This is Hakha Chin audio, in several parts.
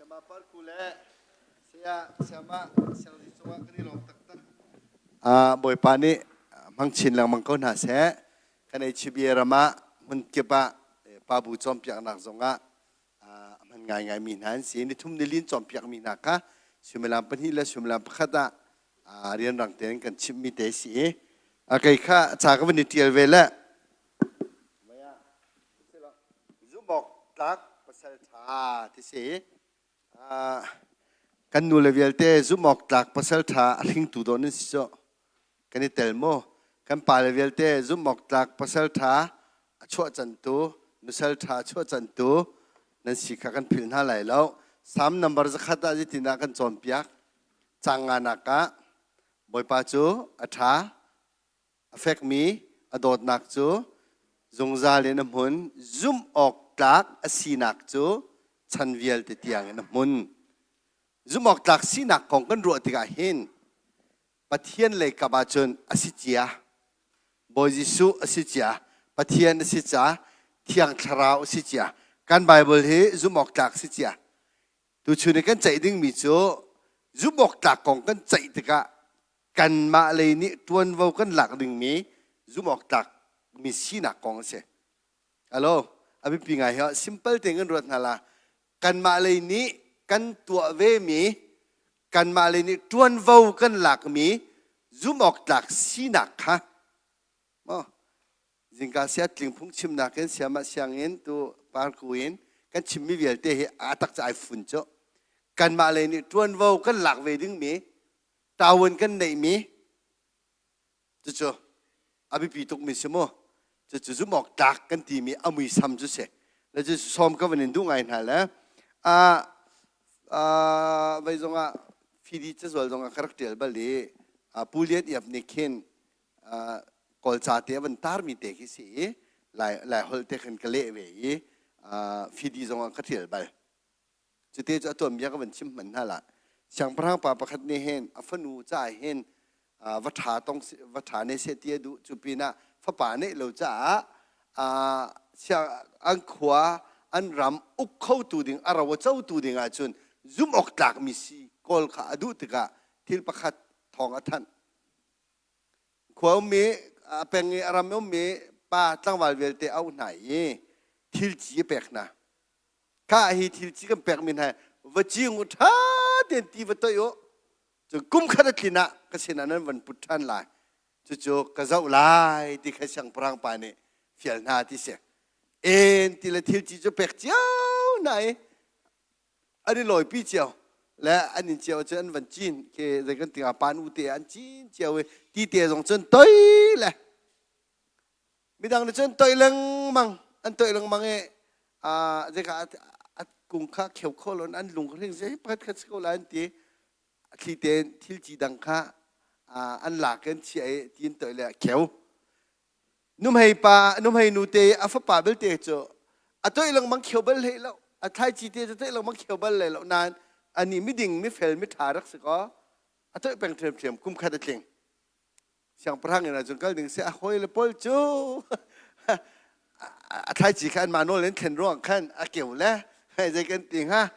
Sayama Parku le Saya Sayama Siangzi cungah kan i lawm taktak. Bawipa nih hmang chin lengmang ko hna seh. Kan HBA ram ah hmun kip ah pa bu cawnpiaknak zongah a hman ngaingai mi hna an si. Nithum nilin cawnpiak mi hna kha suimilam pahnih le suimilam pakhat ah rianrang tein kan chimhmi te si i kei kha ca ka van i ṭial ve le Zumhawk tlak pasal ṭha ti si. Kan nule vialte zumhawk tlak pasal ṭha a hringtu dawh nan si cu. Kan i tel maw? Kan pale vialte zumhawk tlak pasal ṭha a chuahcantu, nusal ṭha a chuahcantu nan si kha kan philh hna lai lo. Salm number 100 ah zeitindah kan cawnpiak? Caang nganak ah Bawipa cu a ṭha, A fekmi a dawtnak cu zungzal in a hmun, zumh awk tlak a sinak cu chan vialte tiangin a hmun. Zumh awk tlak sinak kong kan ruah tikah hin Pathian lei kap ahcun a si cia, Bawi Jesuh a si cia, Pathian a si ca, Thiang Thlarau a si cia. Kan Bible hi zumh awk tlak si cia. Tuchun i kan ceih dingmi cu zumh awk tlak kong kan ceih tikah kanmah lei nih ṭuanvo kan lak dingmi zumh awk tlak mi sinak kong a si. Alo, a biapi ngai hi simple tein kan ruat hna la. Kanmah lei nih kan tuah ve mi, kanmah lei nih ṭuanvo kan lakmi zumh awk tlak sinak kha maw zingka sia tling phung chimnak in siamah sianginn tu parku in kan chimmi vialte hi a tak ca ai fun cu kanmah lei nih ṭuanvo kan lak ve dingmi tawun kan neihmi cucu a biapi tukmi si mu. Cucu zumh awk tlak kan timi a muisam cu si le cu sawm ka van in duh ngai hna le a vai zongah fidi cazual zongah ka rak ṭial bal i Pu Lian Iap nih khin Kawlca te a van tarmi te khi si i Lai Lai holh te khan ka leh ve i fidi zongah ka ṭial bal. Cute cu a tuanbia ka van chim hmanh hna lah. Siangpahrang pa pakhat nih hin a fanu caah hin va ṭha tong va ṭha ne seh ti a duh. Cu pinah fapa neih lo caah an khua an ram uk khotu ding a ro a cotu ding ahcun zumh awk tlakmi si kawl kha a duh tikah thil pakhat thawng a thanh. Khua ummi a peng i a ram ummi pa tlangval vialte a auh hna i thil ci a pek hna. Khah hi thil ci kan pekmi hna va cing u ṭha tein ti va toih u. Cun kum khat a tlin ah ka sinah nan van put ṭhan lai. Cucu ka zoh lai ti kha siangpahrang pa nih fial hna ti si. En ti le thil ci cu pek cio hna i an i lawipi cio le an in cio cun an van cin ke zei kan ti pan u te an cin cio i ti te zong cun toi le midang nih cun toi lengmang an toi lengmang i zeika a kung kha kheu kho lo an lung hring zei pakhat khat si ko lai an ti thli tein thil ci dang kha an lak in chia i tin toi le kheu Numhei pa, numhei nu te a fapa belte cu a toih lengmang khio bal hlei lo. A thlaici te cu toih lengmang khio bal hlei lo nain ani miding mifel miṭha rak si kaw a toih peng ṭhiamṭhiam kum khat a tling. Siangpahrang in ahcun kal ding si a hawi le pawl cu a thlaici kha anmah nawl in thlen ruang khan a keu le zei kan ti hnga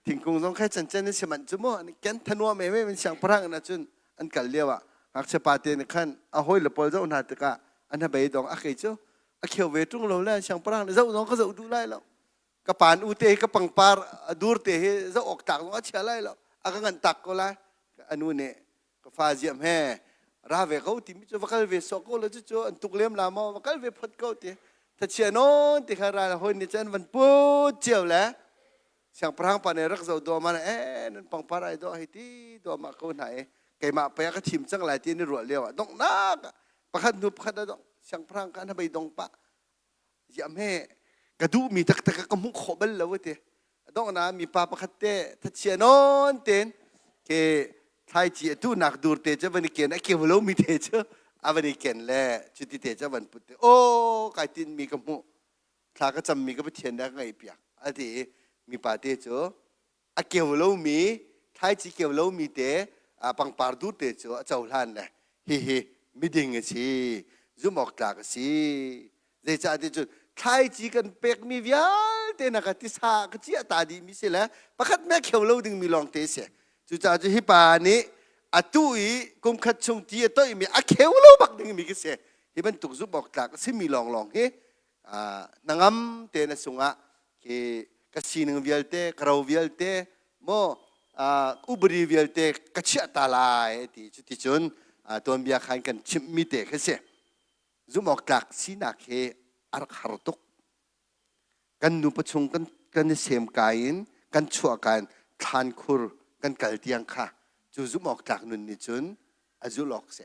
thingkung zong kha cancan in si manh cu mu an ken thanuam em em in siangpahrang in ahcun an kal lio ah ngakchia pa te nih khan a hawile pawl zoh hna tikah an hnabei dong a kei cu a kheu ve ṭung lo le siangpahrang nih zoh zong ka zoh duh lai lo ka pan u te hi ka pangpar a dur te hi zoh awk tlak zong a chia lai lo a ka nganh tak ko lai anu nih ka fa ziam he ra ve ko timi cu va kal ve sawh ko lo cu an tuk lem la maw va kal ve phot ko ti thachia non ti kha ra hoi nih cun van put cio le Siangpahrang pa nih rak zoh duahmah ee nan pangpar ai dawh hei ti duahmah ko hna i keimah pei a ka thim cang lai ti an i ruah lio ah donghnak ah pakhat hnu pakhat a dong siangpahrang ka an bei dong pah ziam he ka duhmi taktak ka hmuh khawh bal lo ti donghnak mipa pakhat te thachia nawn ten ke thlaici a tuhnak dur te cu van i ken a keu lomi te cu a van i ken le cuti te cu van put te aw kai tinmi ka hmuh thla ka cammi ka Pathian nih a ka ngaihpiak a ti i mipa te cu a keu lomi thlaici keu lomi te pangpar dur te cu a cohlan le hihi miding a si zumh awk tlak a si zeicah ti cun thlaici kan pekmi vialte. vialte na ka tisa ka ciah ta dih mi si le pakhat me kheu lo ding mi lawng te si. Cucaah cu hi pa nih atu i kum khat chung ti a toih mi a kheu lo bak ding mi ka si. Hi bantuk zumh awk tlak a si mi lawnglawng hi hnangam te na sungah khi ka sining vialte ka ro vialte maw ubari vialte ka chiah ta lai ti cuticun tuanbia khan kan chimhmi te kha si. Zumh awk tlak sinak hi a rak har tuk. Kan nupa chung kan kan i sem kai in kan chuah kai in thlankhur kan kal tiang kha cu zumh awk tlak nun nih cun a zulh awk si.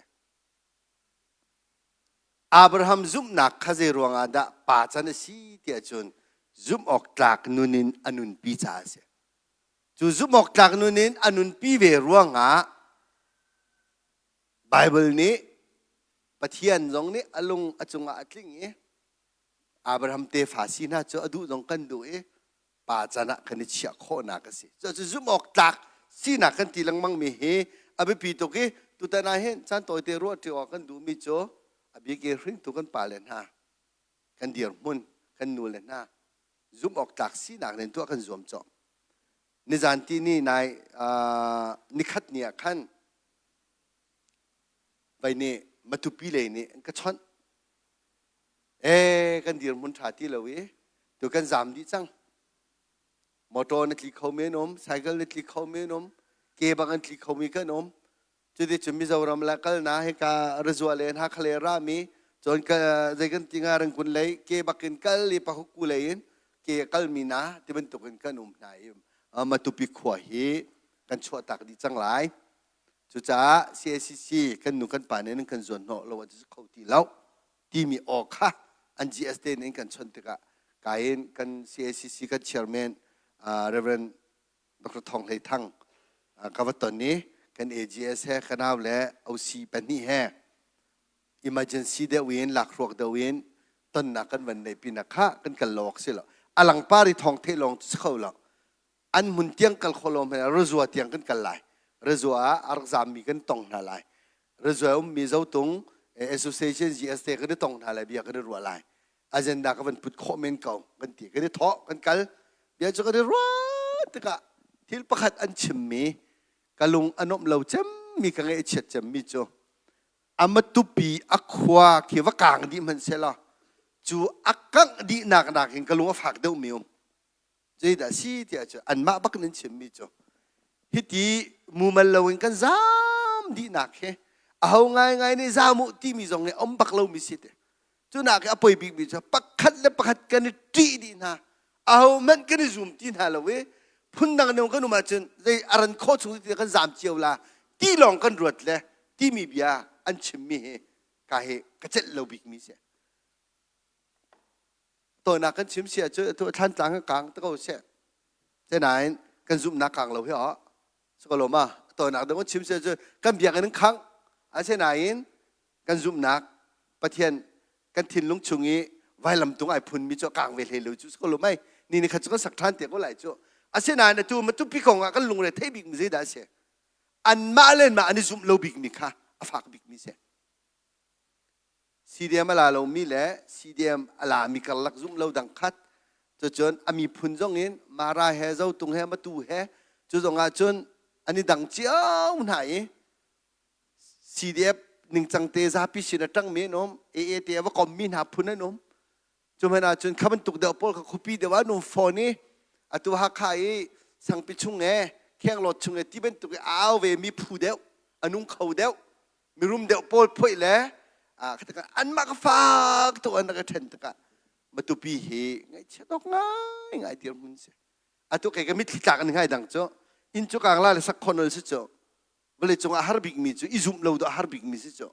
Abraham zumhnak kha zei ruangah dah pa can a si tiah cun zumh awk tlak nun in a nunpi caah a si. Cu zumh awk tlak nun in a nunpi ve ruangah Baibal nih Pathian zong nih a lung a cungah a tling i Abraham tefa si hna cu a duh zong kan duh i pa can ah kan i chiah khawhnak a si. Cu zumh awk tlak sinak kan ti lengmang mi hi a biapi tuk i tutan ah hin caan tawite ruah ṭi awk kan duhmi cu a bik i hringtu kan pale hna kan dirhmun kan nule hna zumh awk tlak sinak nen tuah kan zuam cawh. Nizan ti ni nai nikhat ni ah khan vai nih Matupi lei nih an ka chawnh. Ee kan dirhmun ṭha ti lo i tu kan zaam dih cang. Motor na tli kho men um, cycle na tli kho men um, ke bang an tli khomi kan um. Cuticun Mizoram le kal na hika Razua le Hakha le rami cun ka zei kan ti nga Rangkun lei ke bakin kal i Pahuku lei in ke kalmi na ti bantukin kan um hna i Matupi khua hi kan chuahtak dih cang lai. Cucaah CACC kan nu kan pa nih nan kan zuan hnawh lo ah kho ti lo timi aw kha an GS te nih kan chawnh tikah kain kan CACC kan chairman Reverend Dr. Thong Hlei Thang ka va ton i kan AGS he ka nau le OC pahnih he emergency deuh in lakhruak deuh in tonnak kan van nei pinah kha kan kal lo awk si lo alangpar i thawng theih lawng si kho lo an hmun tiang kal kho lo hmanh Razua tiang kan kal lai. Razua ah a rak zammi kan tong hna lai. Razua ummi Zotung Association GST kan i tong hna lai bia kan i ruah lai. Agenda ka van put khawh men ko kan ti. Kan i thawh kan kal. Bia cu kan i ruah tikah thil pakhat an chimmi ka lung a nuamh lo cemmi ka ngaih a chiat cemmi cu a matupi a khua khi va kang dih hmanh selaw cu a kangh dihnak nakin ka lung a fak deuhmi um. Zeidah si tiah cu anmah bak nan chimmi cu hiti mumal loin kan zaam dihnak hi aho ngaingai nih zaam uh timi zong nih um bak lomi si te. Cu nak i a poi bikmi cu pakhat le pakhat kan i ṭih dih hna. Aho hmanh kan i zum ti hna lo i phundang deuh kan um ahcun zei a ran khawh chung ti kan zaam cio la ti lawng kan ruat le timi bia an chimmi hi ka hi ka celh lo bikmi si. Tawinak kan chim si ahcun atu thlantlang a kang te ko seh. Nain kan zumhnak kang lo hi ah si ko ma tawinak dang kan chim si ahcun kan biakinn in khang asinain kan zumhnak Pathian kan thinlung chung i vailam tung ai phunmi cu a kang ve hlei lo cu si ko lo mei ni ni khat cu kan sak ṭhan te ko lai cu asinain atu matupi kong ah kan lungre thei bikmi zeidah a si anmah le anmah an i zumh lo bikmi kha a fak bikmi si CDM a la lomi le CDM a lami karlak zumh lo dang khat. Cucun a miphun zong in Mara he Zotung he Matu he cu zong ah cun an i dang cio hna i CDF ningcang te zapi sin a ṭangmi an um, AA te a va kommi hna phun an um. Cu hmanh ah cun kha bantuk deuh pawl kha khuapi deuh ah an um fawn i atu Hakha i Sangpi chung he Khenglawt chung he ti bantuk i a au ve mi phu deuh, a nung kho deuh mirum deuh pawl phoih le anmah ka fak tuk an rak i ṭhen tikah Matupi hi ngaihchiat awk ngai ngai dirhmun si atu kei ka mitthli tlak an ngai dang cu inn cu kang la le sak khon si cu vawlei cungah har bikmi cu i zumh lo dah har bikmi si cu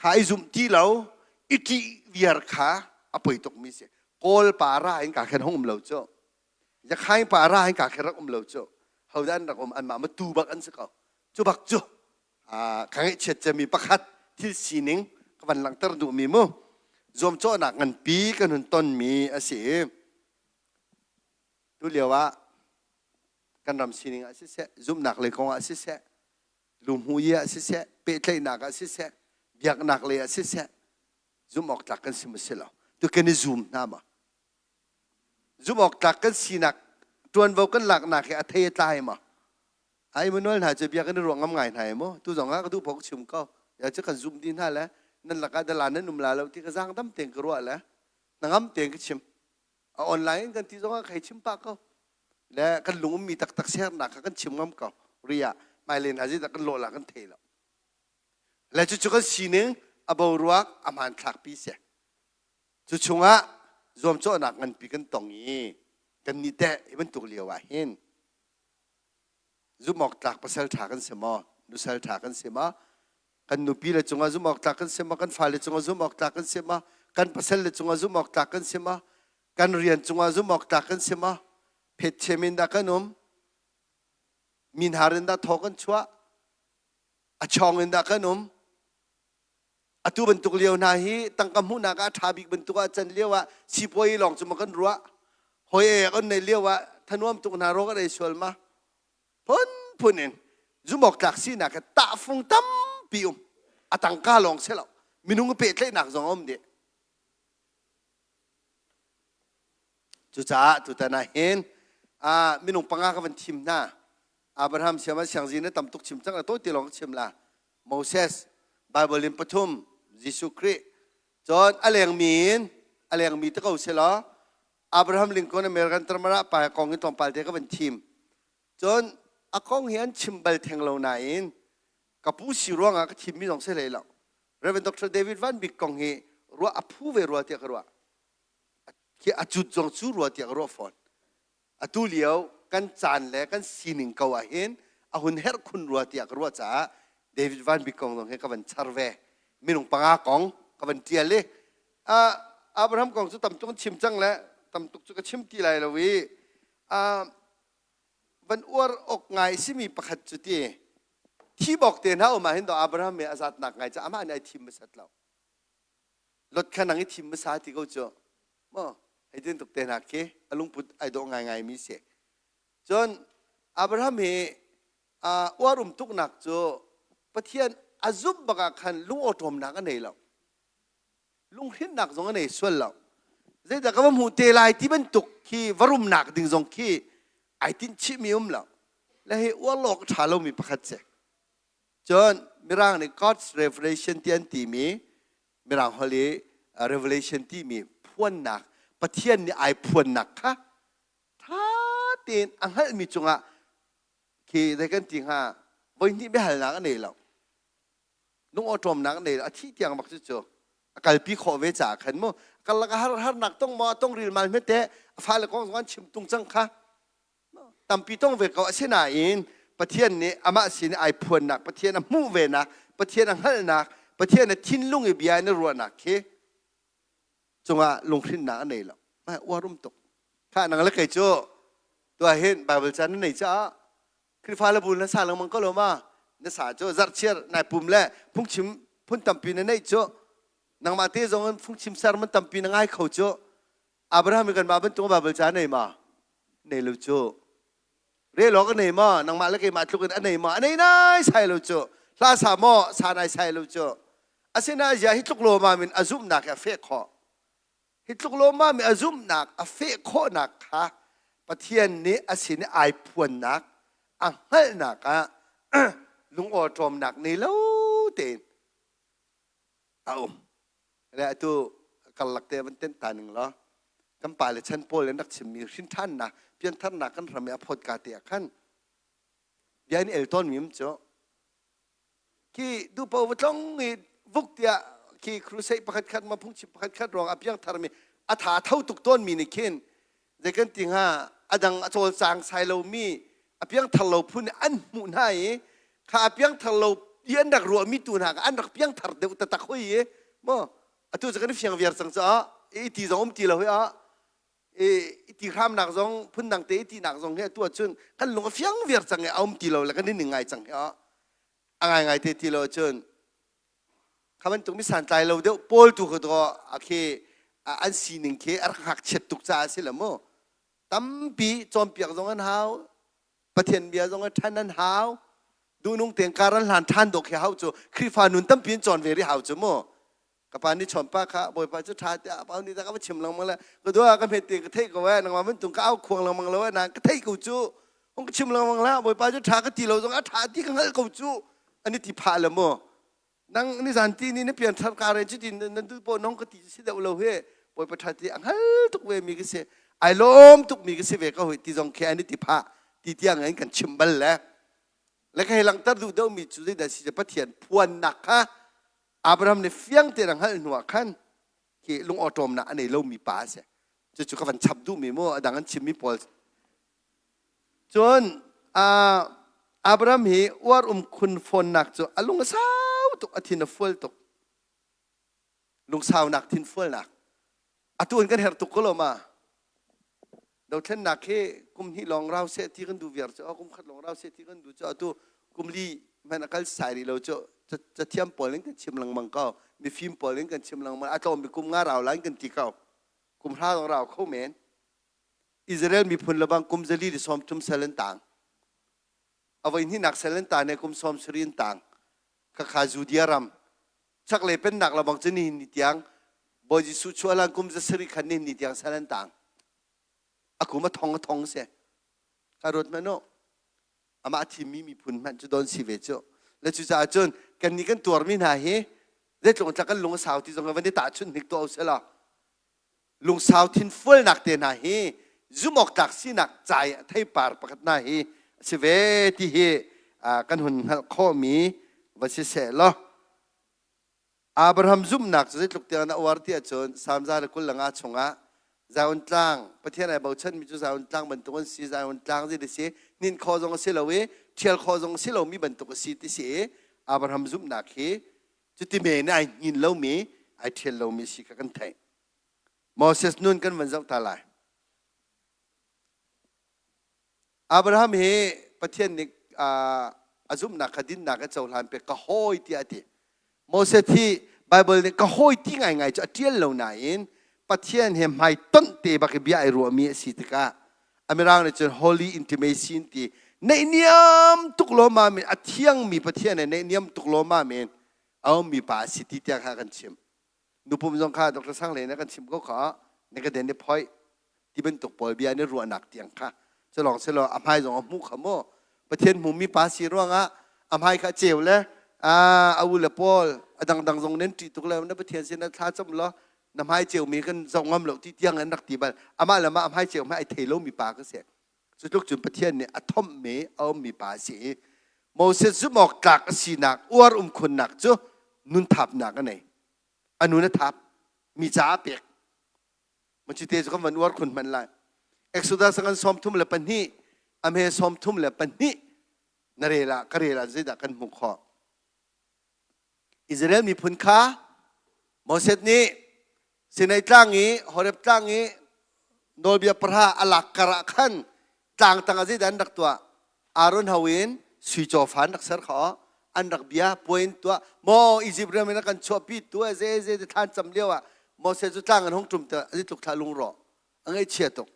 kha i zumh ti lo i ṭih viar kha a poi tukmi si kawl pa ra in ka khen hong um lo cu Yakhaing pa ra in ka khen rak um lo cu hodah an rak um anmah matu bak an si ko cu bak cu ka ngaihchiat cemmi pakhat thil sining ka van langhter duhmi mu zuamcawhnak nganpi kan hun tonmi a si i tu lio ah kan ram sining ah siseh zumhnak lei kong ah siseh luhmui ah siseh pehtlaihnak ah siseh biaknak lei ah siseh zumh awk tlak kan si maw si lo tu kan i zum hna ma? Zumh awk tlak kan sinak ṭuanvo kan laknak hi a thei a tlai ma? A Emmanuel hna cu bia kan i ruah ngam ngai hna i mu. Tu zong ah ka duh paoh ka chim ko. Ya cu kan zumh dih hna le nan lakah dalan nan um la lo ti ka zaang dam tein ka ruah le hnangam tein ka chim. A online in kan ti zong ah ka hei chim pah ko. Le kan lung ummi taktak sernak kha kan chim ngam ko. Ria hmailei hna zeidah kan lawh la kan thei lo. Le cucu kan sining a boruak a hmanthlak pi si. Cu chungah zuamcawhnak nganpi kan tong i kan nih teh hi bantuk lio ah hin zumh tlak pasal ṭha kan si maw nusal ṭha kan si maw kan nupi le cungah zumh awk tlak kan si maw kan fale cungah zumh awk tlak kan si maw kan pasal le cungah zumh awk tlak kan si maw kan rian cungah zumh awk tlak kan si maw phetchem in dah kan um min har in dah thaw kan chuah a chawng in dah kan um atu bantuk lio hna hi tangka hmuhnak ah a ṭha bik bantuk ah can lio ah sipuai lawng cu ma kan ruah hoi e kan nei lio ah thanuam tuk hna ro kan ei sual ma phunphun in zumawk tlak sinak he tahfung tampi um a tangka lawng si lo minung pehtlaihnak zong a um dih Cucaah tutan ah hin minung panga ka van thim hna. Abraham siam ah siangzi na tam tuk chim cang la tawi te lawng ka chim la. Moses, Bible in pathum, Jesuh Khrih. Cun a lengmi in a lengmi te ko si law Abraham Lincoln American Tramara pa kong in tlawmpal te ka van thim. Cun a kong hi an chim bal theng lo nain ka pu si ruangah ka thimmi zong si hlei lo. Reverend Dr. David Van Bik kong hi ruah a phu ve rua tiah ka ruah. Khi a cut zong cu rua tiah ka ruah fawn. Atu lio kan caan le kan sining ko ah hin a hun herh khun rua tiah ka ruah caah David Van Bik kong zong hi ka van char ve. Minung panga kong ka van tial i uh, Abraham kong cu tam tuk chim cang le tam tuk cu ka chim ti lai lo i uh, van uar awk ngai simi pakhat cu ti thi bawk te hna um ah hin do Abraham he a zatnak ngai ca amah nih ai thim hmasat lo Lot kha nang i thim hmasa ti ko cu mo hei tin tuk te hna khi a lungput ai dawh ngai ngai mi si cun Abraham hi uar um tuknak cu Pathian a zumh bak ah khan lung awṭawmnak a nei lo lunghrinnak zong a nei sual lo zeidah ka va hmuh te lai ti bantuk khi va rumnak ding zong khi ai tinh chihmi um lo le hi uarlawk a ṭha lomi pakhat si cun mirang nih God's revelation ti an timi mirang holh i revelation timi phuannak Pathian nih ai phuannak kha ṭha tein a hngalhmi cungah khi zei kan ti hnga voihnih biahalnak a nei lo lungawṭawmnak nei a thih tiang bak cu cu a kalpi khawh ve caah khan mu karlak a har harnak tong maw tong rilmal hmete a fale kong zong an chim tung cang kha tampi tong ve ko asinain Pathian nih amah sin ai phuannak Pathian a hmuh venak Pathian a hngalhnak Pathian a thinlung i bia in a ruahnak khi cungah lunghrinnak a nei lo mah uar um tuk kha nang le kei cu tuah hin Bible ca na nei caah Khrihfa le bu na sa lengmang ko lo ma? Na sa cu zarhchiar nai pum le phungchim phun tampi na neih cu nangmah te zong in phungchim sermon tampi na ngai kho cu Abraham i kanmah bantuk Bible ca nei ma? Nei lo cu. Rel awk a nei ma? Nangmah le keimah tluk in a nei ma? A nei nai sai lo cu. Hla sa maw? Sa nai sai lo cu. Asinain zia hi tluk lawmam in a zumhnak hi a feh khawh. Hi tluk lawmmam i a zumhnak a feh khawhnak kha Pathian nih a sin i ai phuannak a hngalhnak ah lungawṭawmnak nei lo tein a um. Le atu karlak te van tenh ta ning law kan pale chan pawl in rak chimmi hrinṭhannak piantharnak kan ram i a phawt ka te ah khan bia in el tawnmi um cu Khi duhpo va tlong i vuk tiah khi crusade pakhat khat ma phungchim pakhat khat ruang a piangthar mi a tha tho tuk tawn mi nih khin zei kan ti hnga a dang a cawlcang sai lomi a piangthar lo phun nih an hmuh hna i kha a piangthar lo i an rak ruah mi tu hna kha an rak piangthar deuh taktak hoi i maw atu cu kan i fiang viar cang caah i ti zong um ti lo hi ah i ti hramnak zong phundang te i tinak zong hi atu ahcun kan lung a fiang viar cang i a um ti lo le kan i ning ngai cang hi a a ngai ngai te ti lo ahcun kha bantuk mi santlai lo deuh pawl tu kha a khi an sining khi a rak ngakchiat tuk caah a si lo mu tampi cawnpiak zong an hau Pathian bia zong a ṭhan an hau duhnung tein kar an hlan ṭhan dawh khi hau cu Khrihfa nun tampi in cawn ve rih hau cu mu ka. Ka pa nih chawn pa kha Bawipa cu ṭha tiah pau nih dah ka va chim lengmang le ka dua ka hmet te ka theih ko eh nangmah bantuk ka au khuang lengmang lo eh nain ka theih ko cu hung ka chim lengmang la Bawipa cu ṭha ka ti lo zong a ṭha ti ka hngalh ko cu an i ti phah le mu nang nizan ti ni na pian thar ka re cuti nan du po nong ka ti si deuh lo he Bawipa ṭha ti a hngal tuk ve mi ka si ai lawm tuk mi ka si ve ka hoi ti zong khi an i ti phah ti tiang in kan chim bal le le ka hei langhter duh deuh mi cu zeidah si Pathian phuannak kha Abraham nih fiang tein a hngalh hnuah khan khi lungawṭawmnak a nei lomi pa a si. Cucu ka van chap duhmi mu a dang an chimmi pawl. Cun Abraham hi uar um khun fawnnak cu a lung a sau tuk, a thin a fual tuk. Lungsaunak, thinfualnak. Atu in kan herh tuk ko lo ma. Dothlennak hi kum hnih lawng rau seh ti kan duh viar cu kum khat lawng rau seh ti kan duh cu atu kum li hmanh a kal sai rih lo cu cathiam pawl in kan chim lengmang ko mifim pawl in kan chim lengmang a tlawm mi kum nga rau lai kan ti ko kum hra zong rau kho men Israel miphun lebang kum zali le 30 sal an tang a voi hnihnak sal an tan he kum 70 an tang khakha Judea ram chaklei pennak lebang cu nihin ni tiang Bawi Jesuh chuahlan kum 7 khan nihin ni tiang sal an tang a kum a thong a thong si ka ruat hmanh u amah a thimmi miphun hmanh cu don si ve cu le cucaah cun kannih kan tuarmi hna hi zeitluk in kan lung a sau ti zong van i tahchunh hnik tuah usih law lungsau thinfualnak te hna hi zumh tlak sinak ca i a theipar pakhat hna hi a si ve ti hi kan hun hngalh khawhmi va si seh law Abraham zumhnak cu zeitluk tiang na uar ti ahcun Salm 125 chungah Zion tlang Pathian ai bochanmi cu Zion tlang bantuk an si Zion tlang zei si hninh khawh zong a si lo i ṭhial khawh zong a si lomi bantuk a si ti si i Abraham zumhnak hi cuti men ai hnin lomi ai ṭhial lomi si kha kan theih. Moses nun kan van zoh ta lai. Abraham hi Pathian nih a zumhnak kha dinnak a cohlan pek ka hawi tiah a ti. Moses hi Bible nih ka hawi ti ngaingai cu a ṭial lo nain Pathian he hmaitonh te bak i bia ai ruahmi a si tikah a mirang nih cun holy intimacy ti naihniam tuk lawmmam in a thiangmi Pathian he naihniam tuk lawmmam in a ummi pa a si ti tiang kha kan chim. Nupum zong kha Dr. Sang Le nih kan chim ko kha na ka den i phoi ti bantuk pawl bia nih ruahnak tiang kha cu lawng si lo a hmai zong a hmuh kha mu Pathian hmumi pa si ruangah a hmai kha ceu le a u le pawl a dangdang zong nan ṭih tuk le na Pathian sin na thla cam law na hmai ceumi kan zoh ngam lo ti tiang an rak ti bal amah le mah a hmai ceu hmai ai thei lomi pa ka si cu tluk cun Pathian nih a thomhmi a ummi pa a si i Moses zumh awk tlak a sinak uar um khunnak cu nun thapnak a nei a nun a thap mi caah pek Macite cu kan van uar khun hman lai. Exodus kan 32 a hme 32 na rel ah ka rel ah zeidah kan hmuh khawh. Israel miphun kha Moses nih Sinai tlang i Horeb tlang i nawlbia pahra a lak kar ah khan tlang tang ah zeidah an rak tuah Aaron ho in sui cawfa an rak ser kha an rak bia puai in tuah maw Egypt ram in a kan chuahpi tu ze ze te thlan cam lio ah Moses cu tlang an hung ṭum te an tluk thla lungrawh a ngaihchia tuk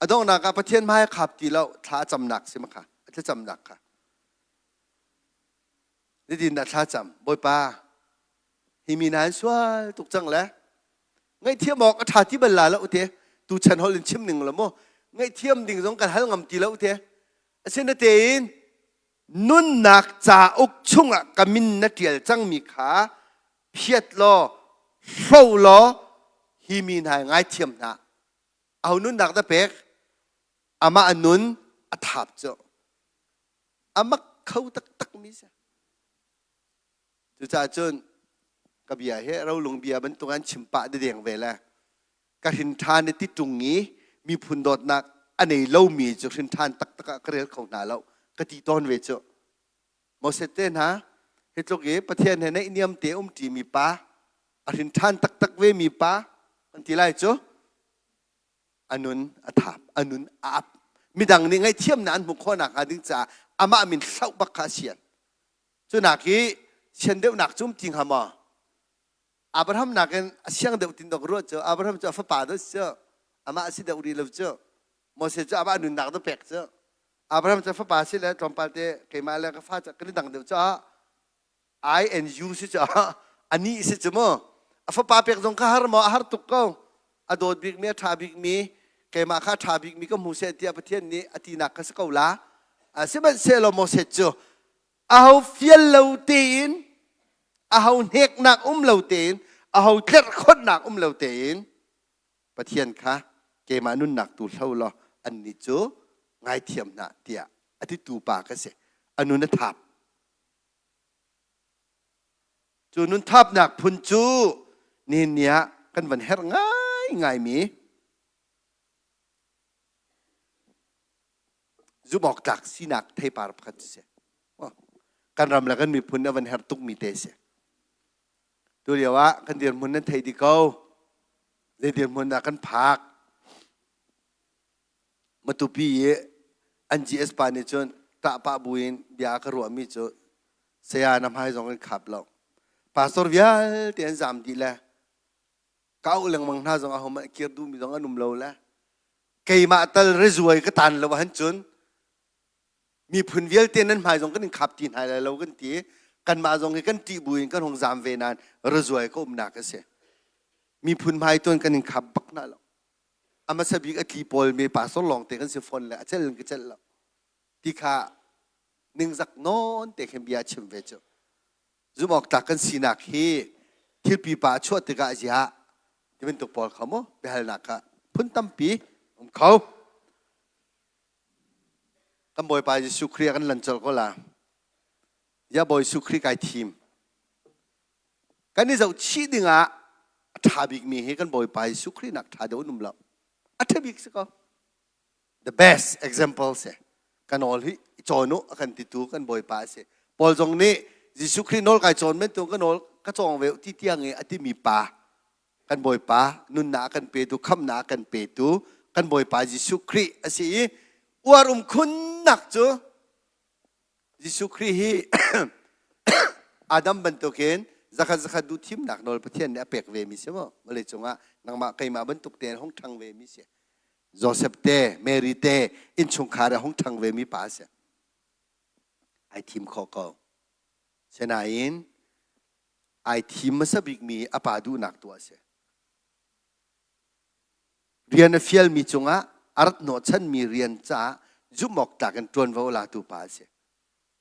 a donghnak ah Pathian hmai a khap ti lo thla a camnak si ma kha a thlacamnak kha nitin dah thla cam Bawipa hi mi hna an sual tuk cang le ngaihthiam awk a ṭha ti bal la lo te tu chan hol in chim ning lo mu ngaihthiam ding zong kan hal ngam ti lo te asinatein nunnak cauk chungah ka min na ṭial cangmi kha phiat law hro law hi mi hna ngaithiam hna aho nunnak dah pek amah a nun a thap cu a mak kho taktak mi si Cucaah cun ka bia hi rolung bia bantuk an chim pah dedeng ve le ka hrin ṭhan i ti ṭung i miphun dawtnak a nei lomi cu hrin ṭhan taktak ah ka rel kho hna lo ka ti tawn ve cu. Moses te hna hi tluk i Pathian he naihniam te um ṭimi pa a hrin ṭhan taktak ve mi pa an ti lai cu a nun a thap a nun a ap midang nih ngaihthiamnak an hmuh khawh nakhnga ding caah amah min hloh bak kha a sian Cunak hi sian deuhnak cu um ti hnga maw? Abraham nakin a siang deuh tin dok ruah cu Abraham cu a fapa dah si cu amah a si deuh rih lo cu Moses cu amah nunnak dah pek cu Abraham cu a fapa si le tlawmpal te keimah le ka fa cu kan i dang deuh caah I and you si cu. Anih si cu mu. A fapa pek zong kha har maw? A har tuk ko. A dawt bikmi, a ṭha bikmi, keimah kha a ṭha bikmi ka hmu seh tiah Pathian nih a tinak kha si ko la. Sihmanhsehlaw Moses cu aho fial lo tein, aho hneknak um lo tein, aho tlerhkhonhnak um lo tein Pathian kha keimah nunnak tu hlo law annih cu ngaithiam hna tiah a titu pa ka si. A nun a thap. Cu nun thapnak phun cu nihin ni ah kan van herh ngaingaimi zumhawktlak sinak theipar pakhat cu si. Kan ram le kan miphun a van herh tukmi te si. Tu lio ah kan dirhmun nan thei dih ko. Zei dirhmun dah kan phak? Matupi i an GS pa nih cun ṭahpah buin bia a ka ruahmi cu saya na hmai zong in khap lo. Pastor vialte an zam dih le ka auh lengmang hna zong ahohmanh kir duhmi zong an um lo le keimah tal rezuai ka tan lo ahcun cun miphun vialte nan hmai zong kan in khap ti hna lai lo kan ti. Kanmah zong hi kan ṭih buin kan hung zam ve nain rezuai ka umnak a si. Miphun hmai tuan kan in khap bak hna lo. A hmasa bik a tli pawl mi pastor lawng te kan si fawn le a cel in ka celh lo ti kha ningzak nawn te khin bia chim ve cu. Zumh awk tlak kan sinak hi thil pipa a chuah tikah ziah ti bantuk pawl kha mu biahalnak kha phun tampi um kho. Kan Bawipa Jesuh Khrih a kan lan colh ko la. Ya Bawi Jesuh Khrih kai thim. Kan i zohchih dingah a ṭha bikmi hi kan Bawipa Jesuh Khrih nak ṭha deuh an um lo. A ṭha bik si ko. The best example si. Ka nawl hi i cawn u a kan titu kan Bawipa a si. Paul zong nih Jesuh Khrih nawl kai cawn men tu ka nawl ka cawng ve ti tiang i a timi pa kan Bawipa nunnak a kan petu khamnak a kan petu kan Bawipa Jesuh Khrih a si i uar um khunnak cu Jesuh Khrih hi Adam bantukin zakhat zakhat duh thimnak nawl Pathian nih a pek ve mi si maw? Vawlei cungah nangmah keimah bantuk tein hung ṭhang ve mi si. Joseph te, Mary te innchungkhar ah hung ṭhang ve mi pa si. Ai thim kho ko. Sinain ai thim hmasa bikmi a pa duhnak tuah a si. Rian a fialmi cungah a rat hnawhchanmi rian caah zumh awk tlak in ṭuanvo a latu pa a si.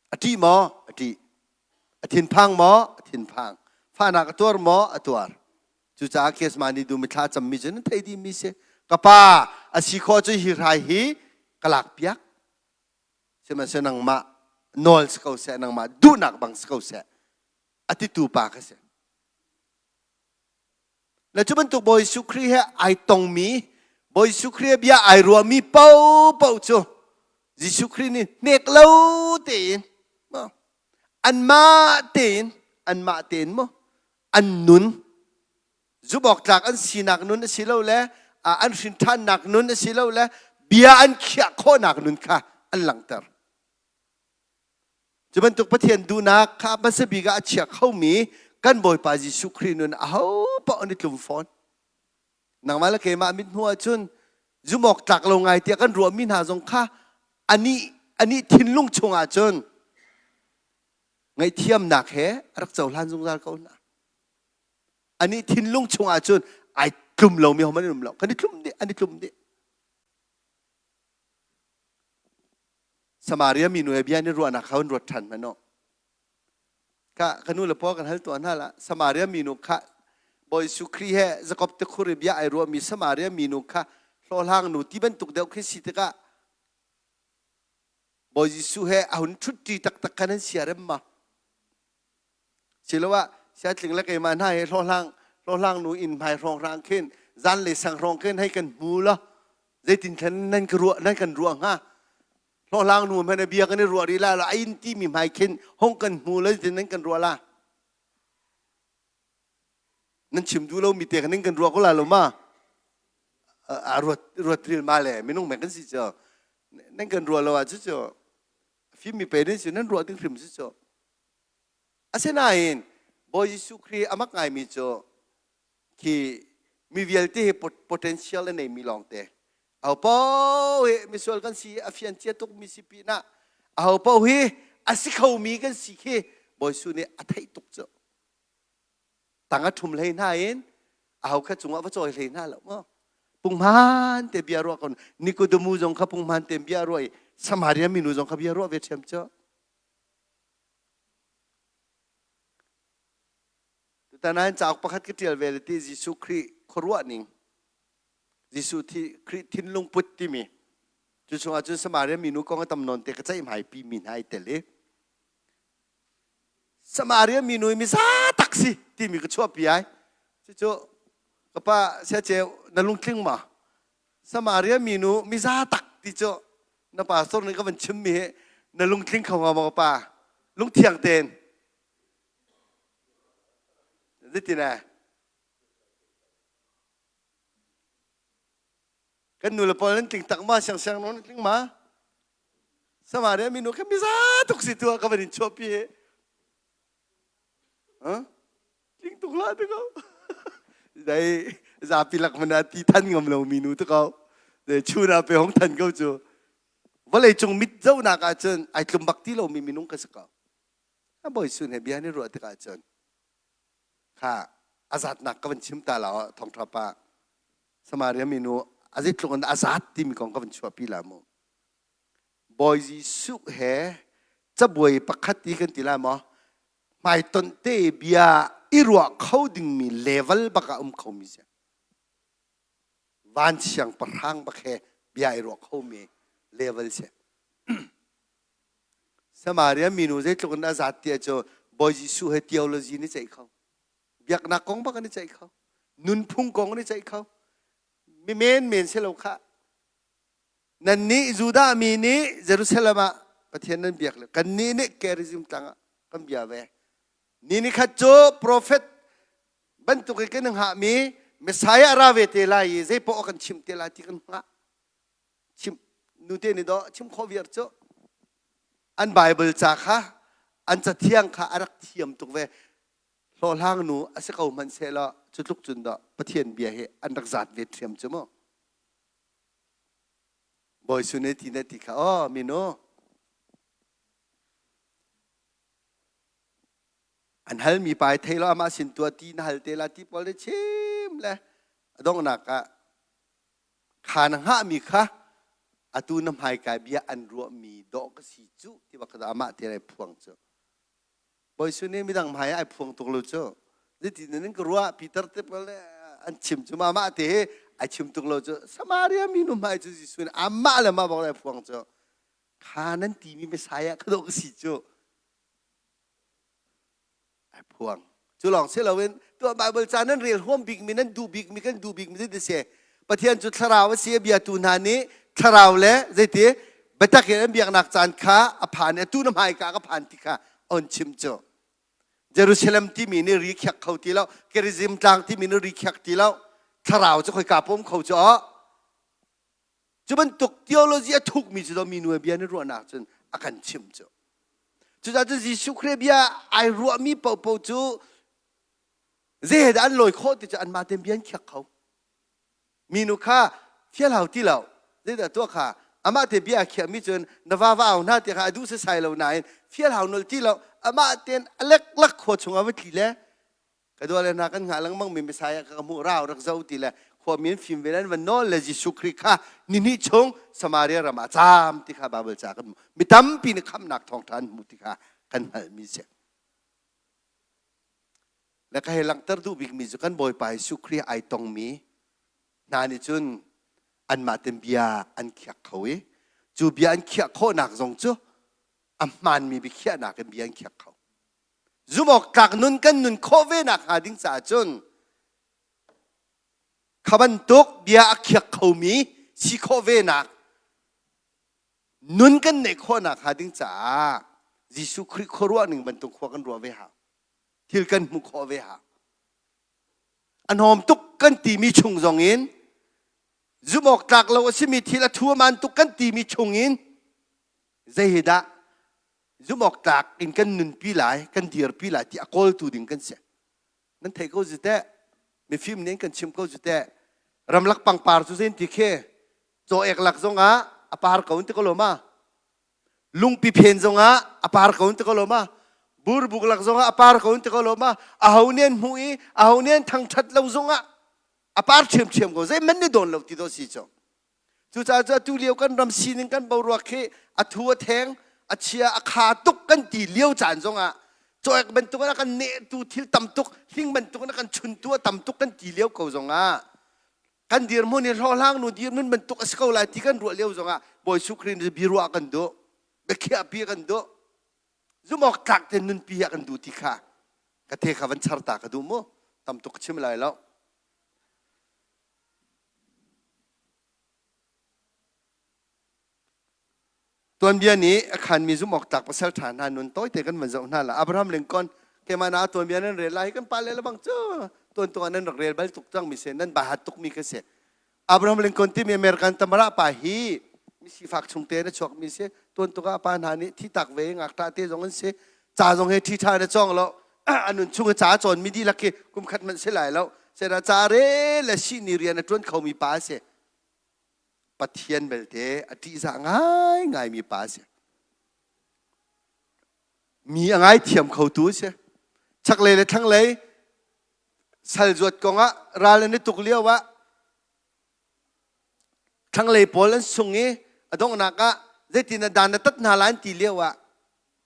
A ṭih maw? A ṭih. A thinphang maw? A thinphang. Fahnak a tuar maw? A tuar. Cucaah Kesmani dum i thla cammi cu nan theih dihmi si. Ka pa, a si khawh cu hi hrai hi ka lakpiak. Sihmanhsehlaw nangmah nawl si ko seh, nangmah duhnak bang si ko seh, a titu pa ka si. Le cu bantuk Bawi Jesuh Khrih he ai tongmi, Bawi Jesuh Khrih bia ai ruahmi paohpaoh cu Jesuh Khrih nih hnek lo tein anmah tein anmah tein maw an nun zumh tlak an sinak nun a si lo le an hrinṭhannak nun a si lo le bia an khiah khawhnak nun kha an langhter. Cu bantuk Pathian duhnak kha hmasa bik ah a chia khomi kan Bawipa Jesuh Khrih nun aho paoh an i tlum fawn. Nangmah le keimah mit hmuh ahcun zumh awk tlak lo ngai tiah kan ruahmi hna zong kha anih anih thinlung chungah cun ngaihthiamnak he a rak cohlan zungzal ko hna. Anih thinlung chungah cun ai tlum lomi hohmanh an um lo. Kan i tlum dih, an i tlum dih. Samaria minu he bia ni ruahnak kha hun ruat ṭhan hmanh u. Ka ka nu le paw kan hal tuah hna la Samaria minu kha Bawi Jesuh Khrih he Jakob tikhur i bia ai ruahmi Samaria minu kha hlawhhlang nu ti bantuk deuh khi si tikah Bawi Jesuh he a hun ṭhutṭi taktak kha nan siarem ma? Siloah siatling le keimah hna hi hlawhhlang hlawhhlang nu inn hmai hrawnghrang khin zanlei sang hrawng khin hei kan hmu law zeitin thlen nan ka ruah nan kan ruah hnga hlawhhlang nu hmanh bia kan i ruah rih la a inn ti mi hmai khin hong kan hmu lo zeitin nan kan ruah la nan chim duh lo mi te kan kan ruah ko la lo ma a ruat ruat ril ma le minung men kan si cho nan kan ruah lo ah cu cu fim mi pe nan si nan ruah ding hrim si cho Asinain Bawi Jesuh Khrih a mak ngaimi cu khi mi vialte hi potential a neimi lawngte. Aho hi misual kan si a fian cia tukmi si pinah aho paoh hi a si khomi kan si khi Bawi Jesuh nih a theih tuk cu. Tang a ṭhum hlei hna in aho kha cungah va cawi hlei hna lo maw? Punghman te bia ruah kon Nikodemu zong kha punghman te bia ruah i Samaria minu zong kha bia ruah ve ṭhiam cu. Tutan ah cauk pakhat ka ṭial ve le ti Jesuh Khrih khuaruah ning Jesuh thi Khrih thinlung put timi cu chungah cun Samaria minu kong a tam nawn te ka ceihmai pi mi hna ai tel i Samaria minu i miza tak si timi ka chuahpi ai. Cucu ka pa siaceu na lungtling ma? Samaria minu miza tak ti cu na pastor nih ka van chimmi hi na lungtling kho hnga maw ka pa? Lungthiang tein. Zeitin eh? Kan nu le pawl nan tling tak ma? Siangsiang nan tling ma? Samaria minu kha miza tuk si tu ah ka van in chuahpi hi. Huh? Tling tuk la te ko. Dai zapi lak mana ti than ngam lo minu te ko. Dai chuna pe hong than ko cu. Vawlei cung mit zonak ah cun ai tlum bak ti lomi minung ka si ko. A bawi sun he bia ni ruah tikah cun kha a zatnak ka van chim ta la thawngṭha pa Samaria minu a zeitluk in a zat timi kong ka van chuahpi la mu. Bawi Jesuh he cabuai pakhat ti kan ti lai maw hmaitonh te bia i ruah kho dingmi level bak ah um khomi si. Van siangpahrang bak he bia i ruah khomi level si. Samaria minu zeitluk in a zat ti cu Bawi Jesuh he theology ni ceih kho. Biaknak kong bak an i ceih kho. Nunphung kong an i ceih kho. Mi men men si lo kha. Nannih Judah mi nih Jerusalem ah Pathian nan biak le kannih nih Gerizim tlang ah kan bia ve. Ni ni khat cu profet bantuk in kan hngahmi Messiah ra ve te lai i zei poah kan chimh te lai ti kan hngah. Chim nute nih dawh chim khawh viar cu an Bible ca kha an cathiang kha a rak thiam tuk ve. Hlawhhlang nu a si ko hmanh sehlaw cu tluk cun dah Pathian bia hi an rak zat ve ṭhiam cu mu. Bawi sune ti na ti kha aw minu an halmi pa i thei lo amah sin tuah ti na hal te la ti pawl le chim le a donghnak ah kha na hngahmi kha atu na hmaikai bia an ruahmi dawh ka si cu ti bak kha amah te lai phuang cu Bawi Sun nih midang hmai ah ai phuang tuk lo cu. Zeitin in ka ruah Peter te pawl nih an chim cu mah te hi ai chim tuk lo cu. Samaria mi nu hmai cu Jesuh nih amah le mah bak ai phuang cu. Kha nan timi Messiah kha dawh ka si cu. Ai phuang. Cu lawng si loin tuah Bible ca nan rel huam bikmi nan duh bikmi kan duh bikmi zeiti si Pathian cu thlarau a si a biatu hna nih thlarau le zeiti biatak in an biaknak caan kha a phan i atu na hmaika ka phan ti kha on chim cu Jerusalem timi nih ri khiak kho ti lo Gerizim tlang timi nih ri khiak ti lo thlarau cu khoika pum kho cu cu bantuk theology a thukmi cu mi nu bia nih ruahnak cun a kan chimh cu cucaah cun Jesuh Khrih bia ai ruahmi paohpaoh cu zei dah an lawi khawh ti cu anmah tein bia an khiak kho minu kha fial hau ti lo zeidah tuah kha amah te bia a khiahmi cun na va va au hna ti kha a duh sasai lo nain fial hau nol ti lo amah tein a leklak khua chungah va tli le ka dua le hna kan hngah lengmang mi Messiah ka hmuh rau rak zo ti le khuami an fim ve an van nawl le Jesuh Khrih kha ni hnih chung Samaria ram ah caam ti kha Bible ca kan mi tampi nih khamhnak thawngṭha an hmu ti kha kan hngalhmi si. Le ka hei langhter duh bikmi cu kan Bawipa Jesuh Khrih ai tongmi hna nih cun anmah ten bia an khiak kho i cu bia an khiah khawhnak zong cu a hmaanmi biakhiahnak in bia an khiak kho. Zumhawktlak nun kan nun khawh ve nak hnga ding caah cun kha bantuk bia a khiak khomi si khawh ve nak nun kan neih khawh nak hnga ding caah Jesuh Khrih khuaruah ning bantuk khua kan ruah ve hau. Thil kan hmuh khawh ve hau. A hnawm tuk kan timi chung zong in zumh awk tlak lo a simi thil a thu a man tuk kan timi chung in zei hi dah zumhawktlak in kan nunpi lai kan dirpi lai ti a kawltu ding kan si nan thei ko zu teh mifim nih kan chim ko zu teh ramlak pangpar cu zein ti khi caw ek lak zongah a par ko ti ko lo ma lungpi phen zongah a par ko ti ko lo ma Burbuk lak zongah a par ko in ti ko lo ma aho nih an hmuh i aho nih an thangṭhat lo zongah a par ṭhiamṭhiam ko zeihmanh nih dawn lo ti dawh si cu. Cucaah cu atu lio kan ram sining kan boruak khi a thu a theng a chia a kha tuk kan ti lio caan zongah cawek bantuk in a kan nehtu thil tam tuk hling bantuk in a kan chuntu a tam tuk kan ti lio ko zongah kan dirhmun hi hlawhhlang nu dirhmun bantuk a si ko lai ti kan ruah lio zongah Bawi Jesuh Khrih nih biaruah kan duh biakhiah pi kan duh zumawk tlak te nunpi ah kan duh ti kha ka the kha van char ta ka duh mu tam tuk chim lai lo. Tuanbia nih a khanmi zumhawktlak pasal ṭha hna nun tawite kan van zoh hna la. Abraham Lincoln keimah na tuanbia nan rel lai kan pale le bang cu tuan tuan nan rak rel bal tuk cang mi si nan bahat tuk mi ka si. Abraham Lincoln timi American tamara pa hi mi sifak chungte na chuak mi si tuan tuk ah pa hna nih thi tak ve ngakṭah te zong an si ca zong he ṭhi ṭha na cawng lo anun chung ca cawn mi dihlak khi kum khat manh si lai lo sena ca re le si ni rian a ṭuan kho mi pa si. Pathian belte a ṭihzah ngaingaimi pa a si. Mi a ngaithiam khotu a si. Chaklei le thlanglei sal zuat kongah ral an i tuk lio ah thlanglei pawl an sung i a donghnak ah zeitin a dan a tat hna lai an ti lio ah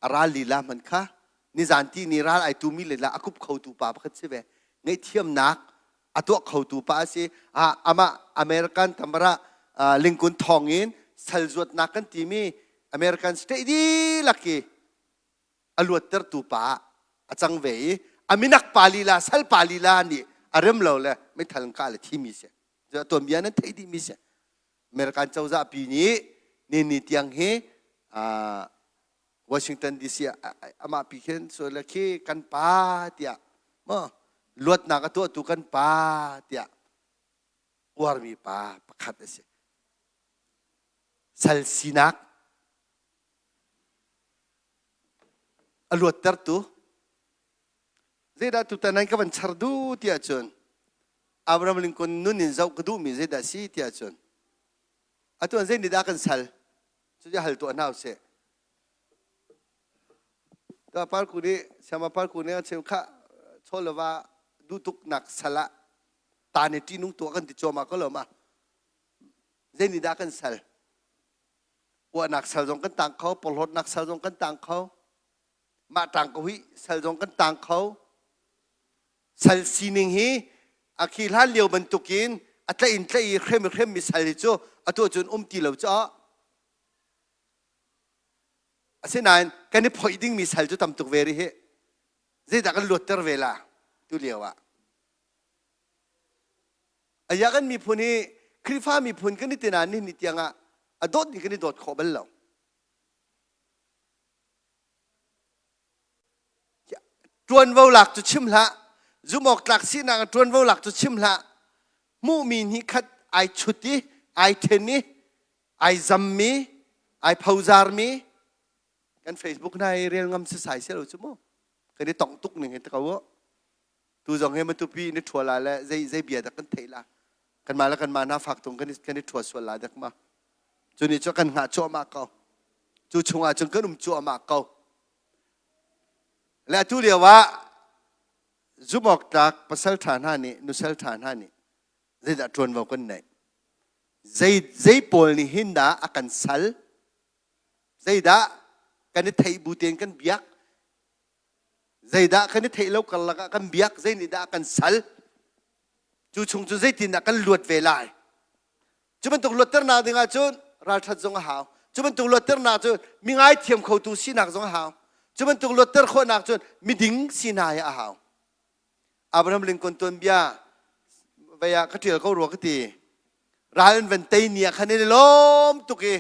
a ral lila hmanh kha nizan ti ni ral ai tumi lila a kup khotu pa pakhat si ve. Ngaihthiamnak a tuah khotu pa a si. Amah American tamara Lincoln thawng in sal zuatnak kan timi American state dihlak i a luattertu pa a cang ve i a minak pa lila sal pa lila nih a rem lo le meithal in kah le thimi si. Tuanbia nan theih dihmi si. American cozah pi nih ni ni tiang hi Washington DC amah pi khin so le khi kan pa tiah maw luatnak a tuahtu kan pa tiah uarmi pa pakhat a si. Sal sinak a luattertu zeidah tutan nan ka van char du tiah cun Abraham Lincoln nun in zoh ka duhmi zeidah si tiah cun atu an zei nih dah kan sal Cucu hal tuah hna usih. Ta parku nih siama parku nih a cheu kha chawlova duhtuk nak sal ah ta ne ṭihnung tuah kan ti cuahmah ko lo ma. Zei nih dah kan sal? Uahnak sal zong kan tang kho, porhlawtnak sal zong kan tang kho, mah ṭang ko hi sal zong kan tang kho. Sal sining hi a khi hlan lio bantukin a tlaih in tlaih i hrem i hremmi sal hi cu atu ahcun um ti lo caah asinain kan i phoih dingmi sal cu tam tuk ve rih hi. Zeidah kan luatter ve la tu lio ah. Aya kan miphun hi Khrihfa miphun kan i tina ni ni tiang ah a dawt ni kan i dawt khawh bal lo. Ṭuanvo lak cu chim hlah, zumhawktlak sinak in ṭuanvo lak cu chim hlah. Hmuhmi hnih khat ai chut i ai ṭhen i ai zammi, ai phozarmi kan Facebook hna i rel ngam sasai si lo cu mu. Kan i tongh tuk ning hi ti ko u. Tu zong hi Matupi in i ṭhua la le zei zei bia dah kan theih la. Kanmah le kanmah hna fak tung kan i kan i ṭhua sual la dek ma. Cu nih cu kan hngah cuahmah ko. Cu chungah cun kan um cuahmah ko. Le atu lio ah zumhawktlak pasal ṭha hna nih nusal ṭha hna nih zeidah ṭuanvo kan neih? Zei zei pawl nih hin dah a kan sal? Zeidah kan i theih bu tein kan biak? Zeidah kan i theih lo karlak ah kan biak? Zei nih dah a kan sal? Cu chung cu zeitindah kan luat ve lai? Cu bantuk luatternak ding ahcun ralṭhat zong a hau. Cu bantuk luatternak cu mi ngaithiam khotu sinak zong a hau. Cu bantuk luatter khawhnak cun miding si hna hi a hau. Abraham Lincoln tuanbia vei ah ka ṭial ko rua ka ti. Ral an van tei ni ah khan in i lawm tuk i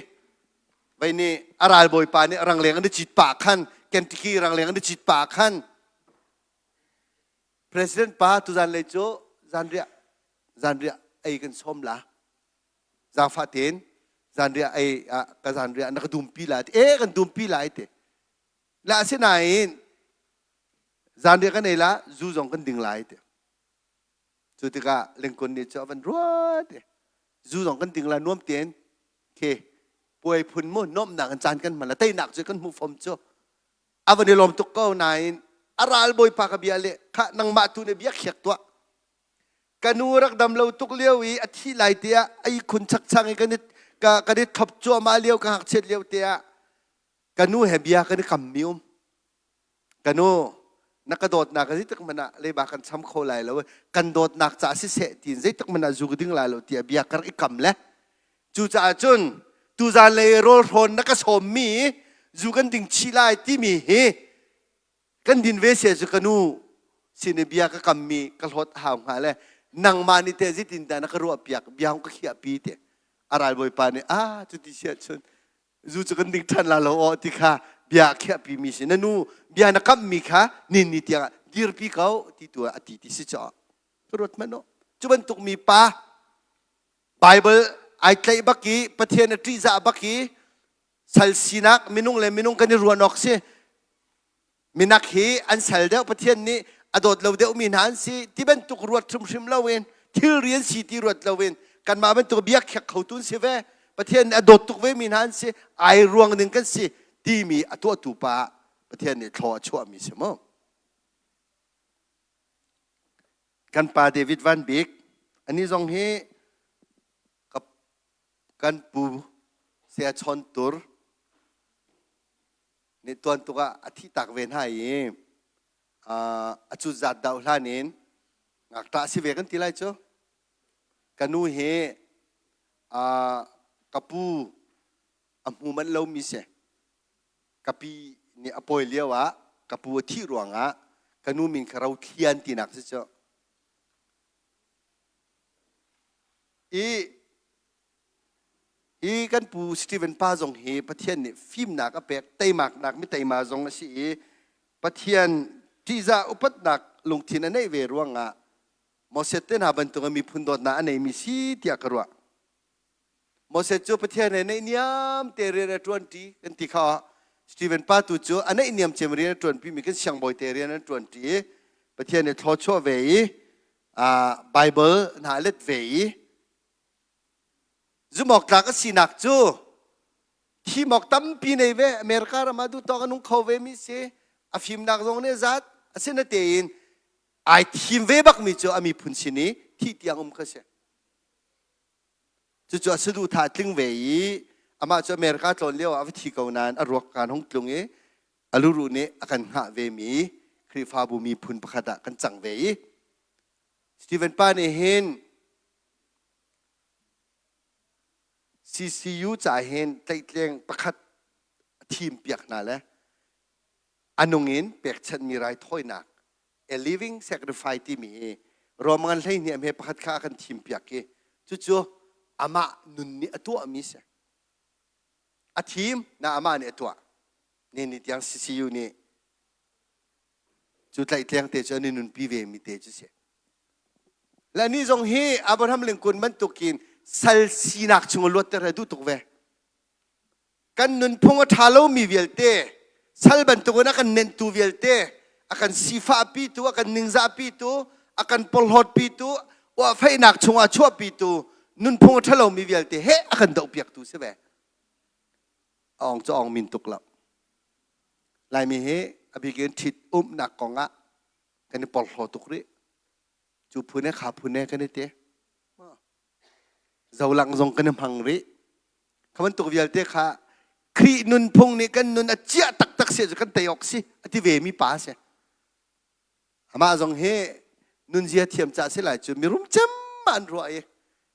vei nih a ralbawipa nih rangleng an i cit pah khan Kentucky rangleng an i cit pah khan President pa tuzan lei cu zanriah zanriah ei kan sawm la zaangfah tein zanriah ei ah ka zanriah na ka dumpi la ti e kan dumpi lai ti la asinain zanriah kan ei la zu zong kan ding lai ti cu tikah Lincoln nih cu a van ruat zu zong kan ding la nuam tein ke puai phun mu nuamhnak in caan kan hman la teinak cu kan hmuh fom cu a van i lawm tuk ko nain. A ral bawipa ka bia le kha nangmah tu nih bia khiak tuah. Ka nu rak dam lo tuk lio i a thih lai te ah a ihkhun chakchang i kan i kan i thlop cuahmah lio ka ngakchiat lio te ah ka nu he bia kan i kammi um. Ka nu, na ka dawtnak zeitik hmanh ah leiba kan cham kho lai lo. Kan dawtnak ca siseh tiin zeitik hmanh ah zu ka ding lai lo tiah bia ka rak i kam le. Cucaah cun tuzan lei rawl hrawn na ka sawmmi zu kan ding chih lai timi hi kan din ve sia cu ka nu sin i bia ka kammi ka hlawt a hau hnga le nangmah nih teh zeitin dah na ka ruah piak bia hung ka khiah pi te a ralbawipa nih ah cuti siah cun zu cu kan ding ṭhan la lo aw ti kha bia a khiahpi mi si na nu bia na kamhmi kha nin ni tiang ah dirpi ko ti tu ah a ti ti si caw ruat hmanh u cu bantuk mi pa Bible ai tlaih bak i Pathian a ṭihzah bak i sal sinak minung le minung kan i ruan awk si minak hi an sal deuh Pathian nih a dawt lo deuhmi hna an si ti bantuk ruat hrimhrim loin thilri an si ti ruat loin kanmah bantuk biak khiak khotu an si ve Pathian nih a dawt tuk ve mi hna an si ai ruang ding kan si timi a tuahtu pa Pathian nih thlaw a chuahmi si mu kan pa David Van Bik ani zong hi kan pu Saya Chawn Tur nih tuan tuk ah a thih tak ve hna i a cu zat dau hlan in ngakṭah si ve kan ti lai cu ka nu hi ka pu a hmu manh lomi si ka pi nih a pawi lio ah ka pu a thih ruangah ka nu min kha Rothlian tinak si cu i Hi kan pu Stephen pa zong hi Pathian nih fimnak a pek, teimaknak mi teima zong a si i Pathian ṭihzah upatnak lungthin a neih ve ruangah Moses te hna bantuk in miphun dawtnak a neimi si tiah ka ruah. Moses cu Pathian he naihniam te rian a ṭuanṭi kan ti kha Stephen pa tu cu a naihniam cem rian a ṭuanpimi kan siangbawi te rian an ṭuanṭi i Pathian nih thlawchuah ve i Bible hna a let ve i Zumhawktlak a sinak cu thimawk tampi nei ve. America ram ah duhtawk a nung kho ve mi si. A fimnak zong nih a zat. Asinatein ai thim ve bakmi cu a miphun sin i thih tiang um kha si. Cucu a saduhthah tling ve i amah cu America tlawn lio ah a va thi ko nain a ruak kaan hung tlung i a luruh nih a kan hngah ve mi Khrihfabu miphun pakhat ah kan cang ve i Stephen pa nih hin CCU ca hin tlaihtleng pakhat a thim piak hna le a nung in pekchanhmi raithawinak a living sacrifice timi hi Roman 12 he pakhat kha a kan thim piak i cucu amah nun nih a tuahmi si. A thim na amah nih a tuah. Ni ni tiang CCU nih Cu tlaihtleng te cu an i nunpi ve mi te cu si. Le ni zong hi Abraham Lincoln bantukin sal sinak chung luatter a duh tuk ve. Kan nunphung a ṭha lomi vialte, sal bantukin a kan nenhtu vialte, a kan sifahpitu, a kan ningzahpitu, a kan porhlawtpitu, uahfeihnak chungah chuahpitu, nunphung a ṭha lomi vialte he a kan dohpiaktu si ve. Aung cu aung min tuk lo. Laimi hi a bik in ṭhit umnak kong ah kan i porhlaw tuk rih. Cu phun he kha phun he kan i te. Zolang zong kan i hmang rih. Kha bantuk vialte kha Khrih nunphung nih kan nun a ciah taktak si cu kan tei awk si a ti ve mi pa si. Amah zong hi nunzia thiam ca si lai cu mirum cem an ruah i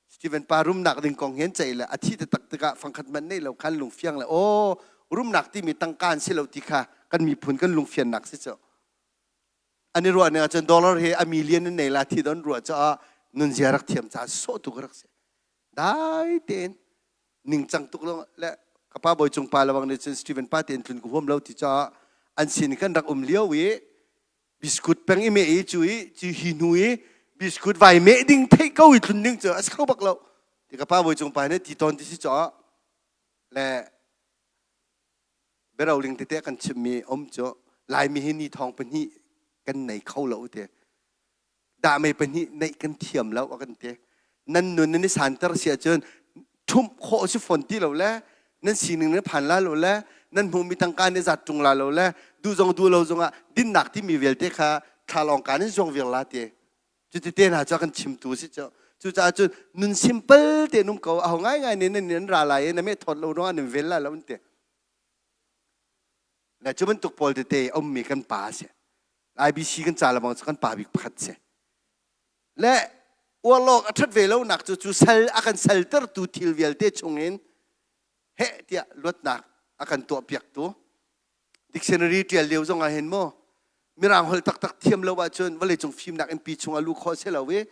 Stephen pa rumnak ding kong hi an ceih le a thi taktak tikah fangkhat hmanh nei lo khan lungfiang le aw rumnak timi tangka an si lo ti kha kan miphun kan lungfiannak si cu an i ruah ning ahcun dollar hi a million in nei la thi don ruah caah nunzia rak thiam ca sawh tu ka rak si dai tein ningcang tuk lo le ka pa bawi cung pa lawang nih cun Stephen pa tein tlun ka huam lo ti caah an sin kan rak um lio i biskut peng i meh i cu i cu hi hnu i biskut vai meh ding theih ko i tlun ding cu a si kho bak lo ti ka pa bawi cung pa nih ti tawn ti si caah le biaroling tete kan chimmi om cu laimi hi ni thong pahnih kan nei kho lo te dahmei pahnih neih kan thiam lo a kan ti nan nun nan i santer si ahcun ṭhumh khawh si fawn ti lo le nan sining nan phan la lo le. Nan hmuhmi tangka nih zat ṭung la lo le duh zong duh lo zongah dinnak timi vialte kha thlalawng kaan in zuang viar la ti. Cuti te hna cu a kan chimtu si cu. Cucaah cun nun simple tein um ko. Aho ngaingai nih nan in ra lai i na meh thawt lo ruangah nan vel lai lo an ti. Le cu bantuk pawl tete a ummi kan pa a si. IBC kan ca lebang cu kan pa bik pakhat si. Le uarlawk a ṭhat ve lonak cu cu sal a kan saltertu thil vialte chungin heh tiah luatnak a kan tuahpiaktu dictionary ṭial lio zong ah hin maw mirang holh taktak thiam lo ahcun vawleicung fimnak innpi chung a lu khawh si lo i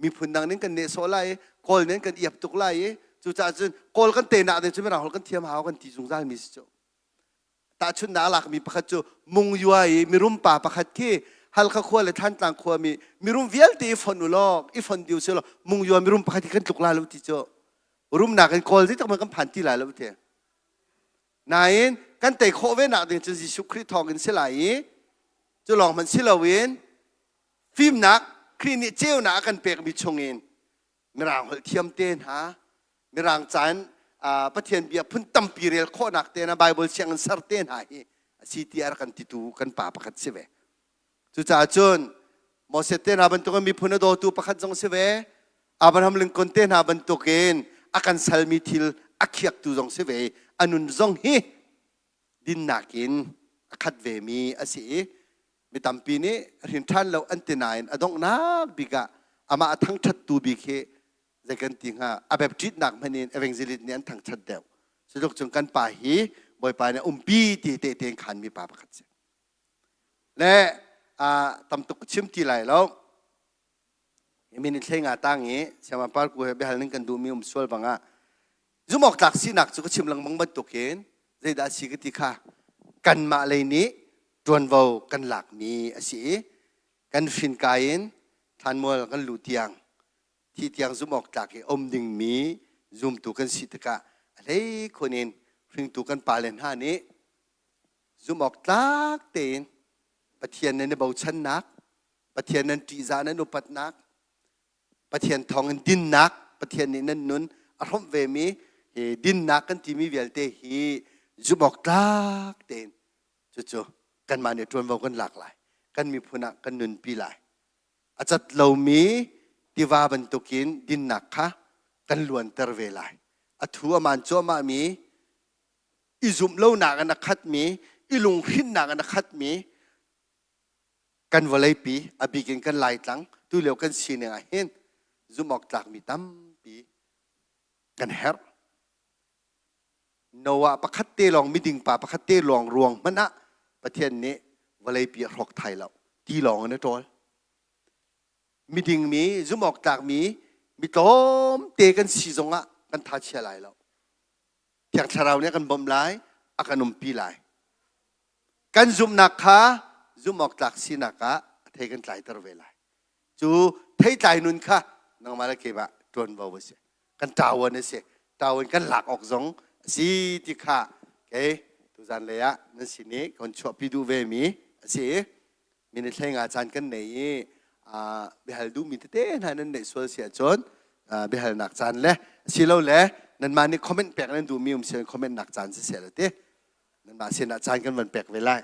miphun dang ning kan nehsawh lai i kawl nih kan iap tuk lai i cucaah cun kawl kan tenak ding cu mirang holh kan thiam hau kan ti zungzal mi si cu. Tahchunhnak a lakmi pakhat cu Mungyua i mirum pa pakhat khi Halkha khua le Thantlang khua mi mirum vialte i fon u law i fon dih u sih law Mungyua mirum pakhat hi kan tluk lai lo ti cu rumnak in kawl zeitluk kan phan ti lai lo ti. Nain kan tei khawh ve nak ding cu Jesuh Khrih thawng in si lai i cu lawng hmanh si loin fimnak Khrih nih ceunak a kan pekmi chungin Mirang holh thiam te hna, Mirang ca in Pathian bia phun tampi rel khawhnak te hna, Bible sianginn ser te hna hi a si ti a rak kan titu kan pa pakhat si ve. Cucaah cun Moses te hna bantukin miphun a dawtu pakhat zong si ve. Abraham Lincoln te hna bantukin a kan salmi thil a khiaktu zong si ve. A nun zong hi dinnak in a khat vemi a si i mi tampi nih hrin ṭhan lo an ti nain a donghnak bik ah amah a thangṭhattu bik hi zei kan ti hnga a baptistnak hmanh in evangelist nih an thangṭhat deuh. Cutluk cun kan pa hi Bawipa nih umpi ti tehte in khanmi pa pakhat si. Le tam tuk chim ti lai lo. Min in thlei nga tang i Siama Parku he biahal ning kan duhmi um sual bangah zumawk tlak sinak cu ka chim lengmang bantukin zeidah a si ka ti kha kanmah lei nih ṭuanvo kan lakmi a si i kan hrinkai in thlanmual kan luh tiang thi tiang zumh awk tlak i um dingmi zumtu kan si tikah a hleikhun in hringtu kan pale hna nih zumh awk tlak tein Pathian nan i bochannak Pathian nan ṭihzah nan upatnak Pathian thawngin dinnak Pathian nih nan nun a hrawmh vemi hi dinnak kan timi vialte hi zumh awk tlak tein cucu kanmah nih ṭuanvo kan lak lai, kan miphun ah kan nunpi lai. A cat lomi tiva bantukin dinnak kha kan luanter ve lai. A thu a maan cuahmahmi, i zumh lonak in a khatmi, i lunghrinhnak in a khatmi kan vawleipi, a bik in kan Laitlang, tulio kan sining ah hin zumh awk tlakmi tampi kan herh. Noah pakhat te lawng miding pa pakhat te lawng ruang hmanh ah Pathian nih vawleipi a hrawk thai lo. Ti lawng in a ṭawl. Miding mi, zumh awk tlakmi, mi tlawmte kan si zongah kan tha chia lai lo. Thiang Thlarau nih a kan bawmh lai, a kan umpi lai. Kan zumhnak kha zumh awk tlak sinak ah a thei kan tlaiter ve lai. Cu theitlai nun kha nangmah le keimah ṭuanvo a si. Kan ṭawan a si. Ṭawan kan lak awk zong a si ti kha kei tuzan lei ah nan sin i kan chuahpi duh vemi a si. Minute hlei nga caan kan nei i biahal duhmi tete hna nan neih sual si ahcun biahalnak caan le asilole nanmah nih comment pek nan duhmi um si comment nak caan siseh le ti nanmah sinah caan kan van pek ve lai.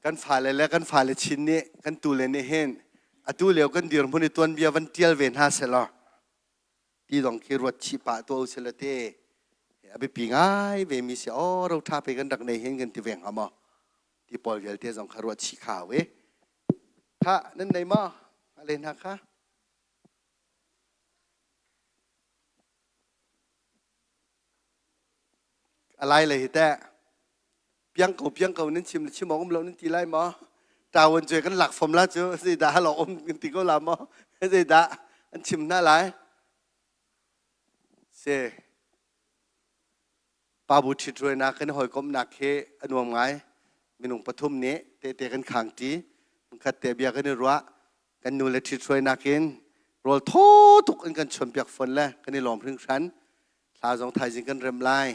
Kan fale le kan fale chin nih kan tule nih hin atu lio kan dirhmun i tuanbia van tial ve hna selaw ti dong khi ruat chih pah tuah usih law te a biapi ngai ve mi si aw ro tha pe kan rak nei hin kan ti ve hnga maw ti pawl vialte zong kha ruat chih kha we tha nan nei maw ale hna kha A lai lei hi teh piang ko piang ko nan chim le chim awk um lo nan ti lai maw? Ṭawan cu kan lak fom la cu zeidah hal awk um kan ti ko la maw? Zeidah an chim hna lai? Si pa bu ṭhitruainak kan hawikomhnak hi a nuam ngai. Minung pathum nih tehte kan khang ṭi. Khat te bia kan i ruah. Kan nu le ṭhithruainak in rawl thaw tuk in kan chuanpiak fawn le kan i lawm hringhran. Thla zong thaizing kan rem lai.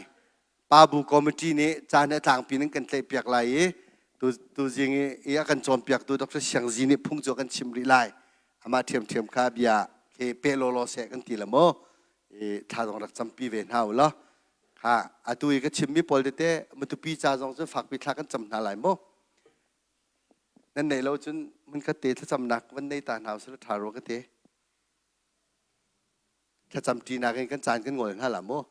Pa bu committee nih caan a tlangpi in kan tlaihpiak lai i. Tu zing i a kan cawnpiaktu Dr. Siang Zi nih phung cu a kan chim rih lai. Amah ṭhiamṭhiam kha bia khi pe lawlaw seh kan ti la maw? I thla zong rak campi ve hna u law. Ha, atu i ka chimmi pawl tete Matupi ca zong cu fakpi thla kan cam hna lai maw? Nan neih lo cun hmunkhat te thlacamnak van nei ta hna usih law ṭha rua ka ti. Thlacam ṭinak in kan caan kan ngol hna la maw?